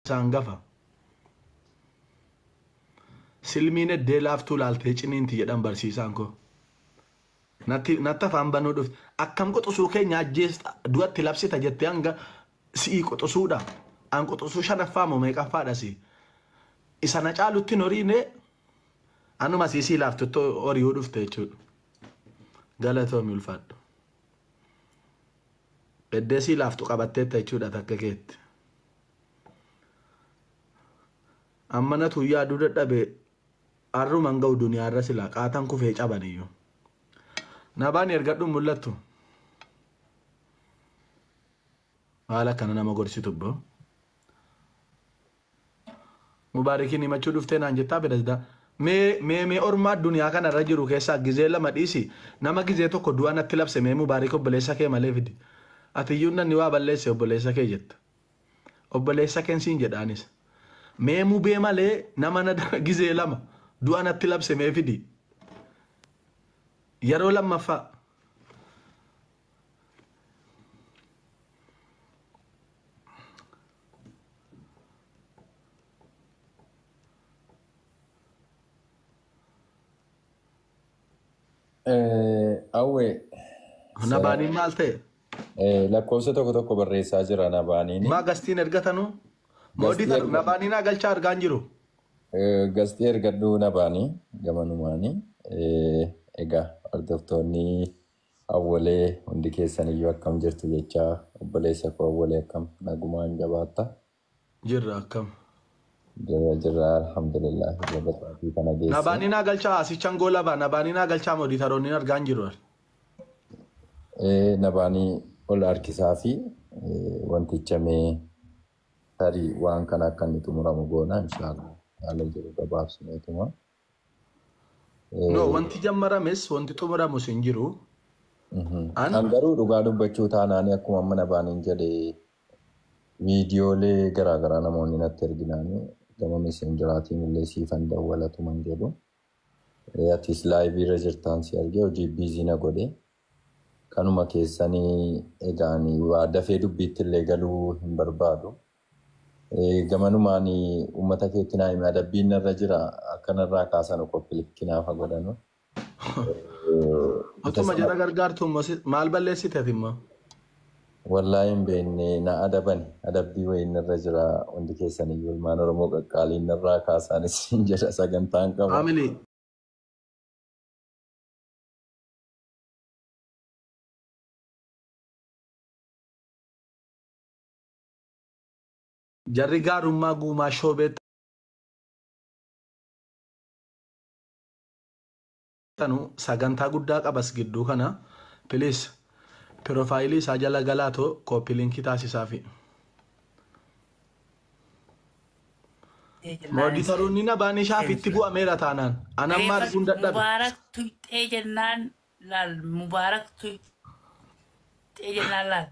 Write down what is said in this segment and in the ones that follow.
Isa hangafa. Silmiin eddee laaftuu laaltee ciniinti jedhan barsiisaan koo. Natti natti afaan banuu dhufte. Akkam quxusuu keenya ajjeesta du'atti labsita jettee hanga si'ii quxusuudha. An quxusuu shanaffaa moo meeqaffaadha si. Isa na caalutti hin horiine anuma siisii laaftutti hori'uu dhufte jechuudha. Galatoomi ulfaadhu. Eddee sii laaftu qabatteetta jechuudha takka keetti. Amma natu yaaduu dadhabe arruman ga'u duniyaarra silaa qaatan kufee cabaniyyuu. Nabaan ergadhu mul'attu. Maal akkana nama gorsitu bbo. Mubaarikiin himachuu dhuftee naan jettaa pirezidaa. Mee mee mee orma addunyaa kana irra jiru keessaa gizee lama dhiisi nama gizee tokko du'a natti labse mee Mubaarik obboleessa kee malee fidi. Ati iyyuu nanni waa balleesse obboleessa kee jetta. Obboleessa keen siin jedha anis. Mee mubee malee nama na gizee lama du'a natti labse mee fidi. Yeroo lammaffaa. Awwee. Nabaaniin maal ta'e? Lakkoofsa tokko tokko barreessaa jira Nabaaniin. Maa gastiin ergatanu? Moodii Gastii tanu erga. Nabaaniin haa galchaa argaan jiru. Gastii ergadhuu Nabaanii gamanumaanii. Egaa hordoftoonni Awwalee hundi keessan iyyuu akkam jirtu jechaa obboleessa koo Awwalee akkam nagumaan jabaatta? Jirra akkam. Jirra jirra alhamdulillah baga sa'aatii kana geesse. Nabaaniin haa galchaa asichan goolabaa Nabaaniin haa galchaa mooditaroonni argaan jiru. Nabaanii ol harkisaa fi wanticha mee tarii waan kana akka inni xumuramu goona inshaallah haala jiru gabaabsineetuma. No wanti jammarames wanti xumuramus hin jiru. An An garuu dhugaa dubbachuu taanaanii akkuma amma Nabaaniin jedhe viidiyoolee garaagaraa namoonni natti erginaanii gama messengeraatiin illee siifan dawwalatuman jedhu. Atis laayivii irra jirtaan si argee hojii biizii na godhe. Kanuma keessanii egaan waa dafee dubbiitti illee galuu hin barbaadu. Gamanumaan uummata keetti naa hime adabbiin narra jira akka narraa kaasanu koppilitti naafa godhanu. Isa Otuma sana jara gargaartu immoo maal balleessite ati immoo? Wallaahi hin beekne na adabani adabbii wayii narra jira hundi keessan iyyuu ilmaan Oromoo qaqqaaliin narraa kaasaanis hin jedha sagantaan qaba. Family. Jarri gaarummaa guumaa shoo beektanu sagantaa guddaa qabas gidduu kana please piroofaayilii isaa jala galaatoo kooppii linkii taasisaafi. Mooditaroonni nabaan ishaaf itti bu'ameera taanaan. An amma Reefa arguun dadhabe. Mubaarak tuyxee jennaan laal Mubaarak tuyxee jennaan laal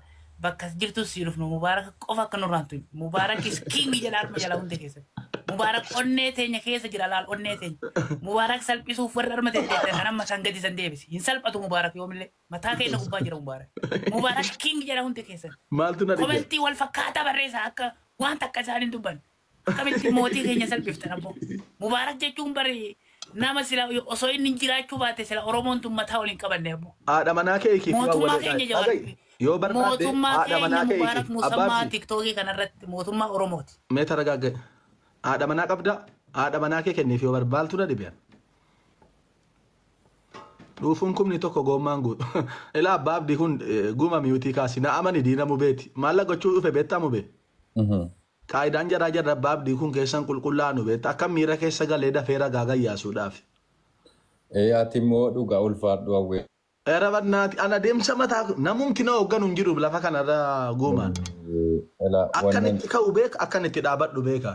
bakka jirtu si dhufnu Mubaarak qofa akka nurraan tuyne Mubaarak is king jedha harma jala hundi keessatti Mubaarak onnee teenya keessa jira laal onnee teenya Mubaarak salphisuuf warra harma teenya kan amma san gadi san deebisi hin salphatu Mubaarak yoomillee mataa keenya gubbaa jira Mubaarak Mubaarak king jedha hundi keessatti Maaltu na dhibe? komentii wal fakkaataa barreessa akka waan takka isaan hin dubbanne. Akkamitti mootii keenya salphiftan abboo. Mubaarak jechuun bari nama sila osoo inni hin jiraachuu baate sila Oromoon tun mataa waliin qabanne abboo. Haadha manaa kee hiikii fi Mootummaa awwalee keenya Jawaar. dhaga'i. Yoo barbaadde Mootummaa haadha keenya manaa kee Mubaarak hiiki. Musammaa Abbaa fi tiktookii kanarratti mootummaa Oromooti. mee taragaagga'i. Haadha manaa qabda. Haadha manaa kee kenniif yoo barbaaddu na dhibe. Dhuufuun kumni tokko goommaan guutu. Ilaa abbaa abdii kun guma miyuutii kaasi. Na amani diina mubeeti. Maalla gochuu dhufe beektaa mubee? Qaayidaan jaraa jarra abbaa abdii kun keessan qulqullaa'anu beekta. Akka miira keessa galee dafee ragaa gayyaasuudhaaf. Ati immoo dhugaa ulfaadhu hawwee. Era bannaati ana deemsa mataa namumti na hoogganu hin jiru lafa kanarra guumaan. Ela Akkan wannan itti ka'u beeka akkan itti dhaabadhu beeka.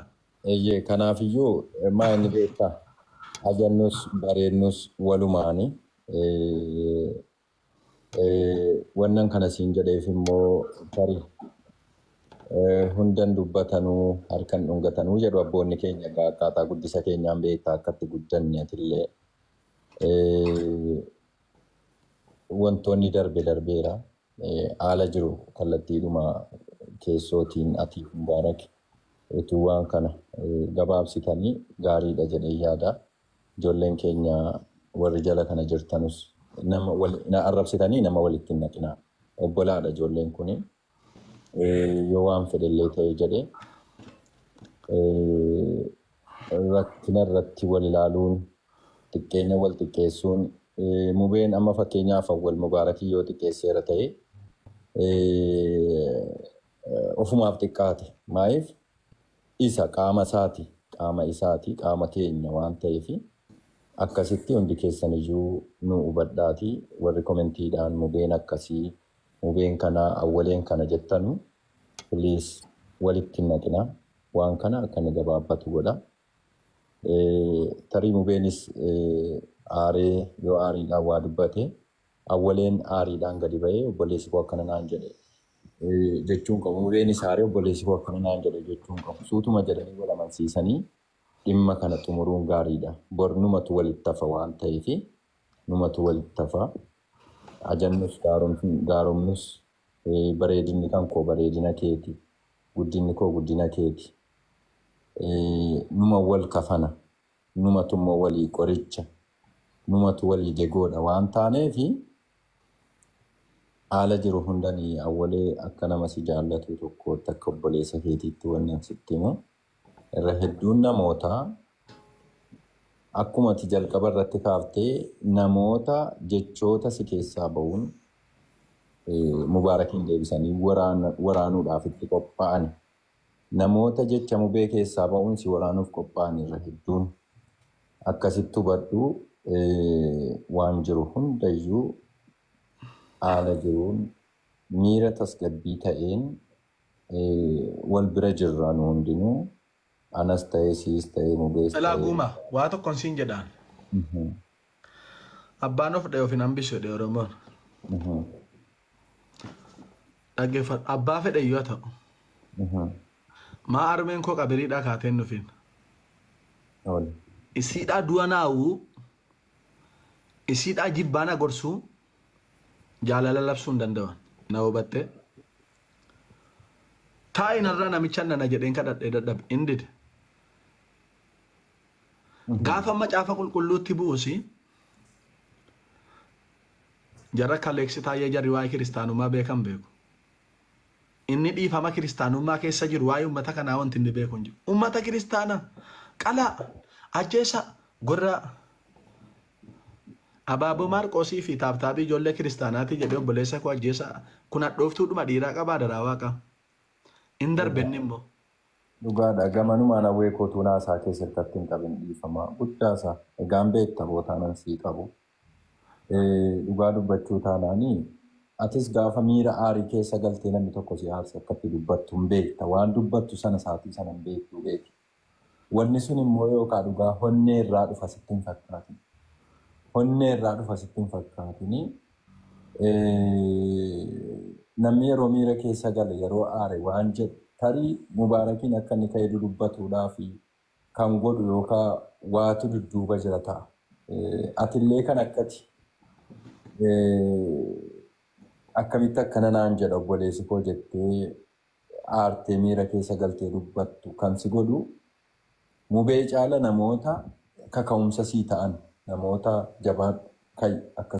eeyyee kanaafiyyuu maa inni beektaa ajannus bareennus walumaani. Wannan kana siin jedheef immoo tarii hundan dubbatanuu harkan dhungatanuu jedhu abboonni keenya egaa akkaataa guddisa keenyaan beektaa akkatti guddanne atillee wantoonni darbe darbeera. Haala jiru kallattiidhuma keessootiin ati Mubaarak Utuu waan kana gabaabsitanii gaariidha jedhee yaada. Ijoolleen keenya warri jala kana jirtanus nama wal na arrabsitanii nama walitti hin naqinaa. Obbolaadha ijoolleen kuni. Yoo waan fedhellee ta'e jedhee rakkina irratti wal ilaaluun xiqqeenya wal xiqqeessuun mubeen amma fakkeenyaaf Awwal Mubaarakii yoo xiqqeesseera ta'e ofumaaf xiqqaate. Maaliif isa qaama isaati qaama keenya waan ta'eef akkasitti hundi keessan iyyuu nu hubadhaati warri komentiidhaan mubeen akkasii mubeen kana awwaleen kana jettanu please walitti hin naqina waan kana akka inni gabaabbatu godha. Tarii mubeenis aaree yoo aariidhaan waa dubbate awwaleen aariidhaan gadi ba'ee obboleessi koo akkana naan jedhe jechuun qabu. Mubeenis aaree obboleessi koo akkana naan jedhe jechuun qabu. Suutuma jedhanii wal amansiisanii dhimma kana xumuruun gaariidha. Bor numatu walitti hafa waan ta'eef numatu walitti hafa. Ajannus gaaromnus bareedinni kan koo bareedina keeti. Guddinni koo guddina keeti. Numa wal kafana. Numatu immoo walii qoricha. Numatu walii degoodha waan taaneefi haala jiru hundanii awwalee akka nama si jaallatu tokkootti akka obboleessa keetiitti wanni ani sitti himu irra hedduun namootaa akkuma ati jalqaba irratti kaaftee namoota jechoota si keessaa ba'uun Mubaarakiin deebisanii waraanuudhaaf itti qophaa'an. Namoota jecha mubee keessaa ba'uun si waraanuuf qophaa'an irra hedduun akkasitti hubadhu waan jiru hundayyuu haala jiruun miira tasgabbii ta'een wal bira jirra nu hundinuu anas ta'ee siis ta'ee mubees Dhalaa ta'ee. guuma waa tokkoon siin jedhaan. Abbaan of dha'e of hin hambisu jedhe Oromoon. Dhaggeeffadhu. Abbaa fedhe iyyuu haa ta'u. Maa armeen koo qabiriidhaa kaateen dhufin. Isiidhaa du'a naawuu isiidhaa jibbaa na gorsuu jaalala labsuu hin danda'an. Na hubattee? Taa'i narraa namicha nana jedheen kadhadhee dadhabe. Hin dide. Gaafa macaafa qulqulluutti bu'usi jarra kaleeksi taa'ee jarri waa'ee kiristaanummaa beekan beeku. Inni dhiifama kiristaanummaa keessa jiru waa'ee uummata kanaa wanti inni beeku hin jiru. Uummata kiristaanaa qalaa ajjeesa gorraa abaaboo maarqoosii fi taabtaabii ijoollee kiristaanaati jedhee obboleessa koo ajjeesa kun hadhooftuudhuma dhiiraa qabaa daraa waaqa. Hin darbe inni immoo. Dhugaadha. Gamanumaan hawwee kootuu naasaa keessatti hin qabin dhiifama. Guddaa isaa. Egaan beekta bootaanan sii qabu. Dhugaa dubbachuu taanaanii atis gaafa miira aarii keessa galtee namni tokko si aarse akkatti dubbattu hin beekta. Waan dubbattu sana saatii sana hin beektu beeki. Wanni sun immoo yookaan dhugaa honnee irraa dhufa sitti hin fakkaatin. Honnee irraa dhufa sitti hin fakkaatini. Namni yeroo miira keessa gale yeroo aare waan jedhu tarii Mubaarakiin akka inni ka'ee dubbatuudhaa fi kan godhu yookaan waatu dudduuba jira ta'a. Atillee kan akkati akkamitti akkana naan jedha obboleessi koo jettee aartee miira keessa galtee dubbattu kan si godhu mubee caala namoota kaka'umsa sii ta'an namoota jabaa kai akkas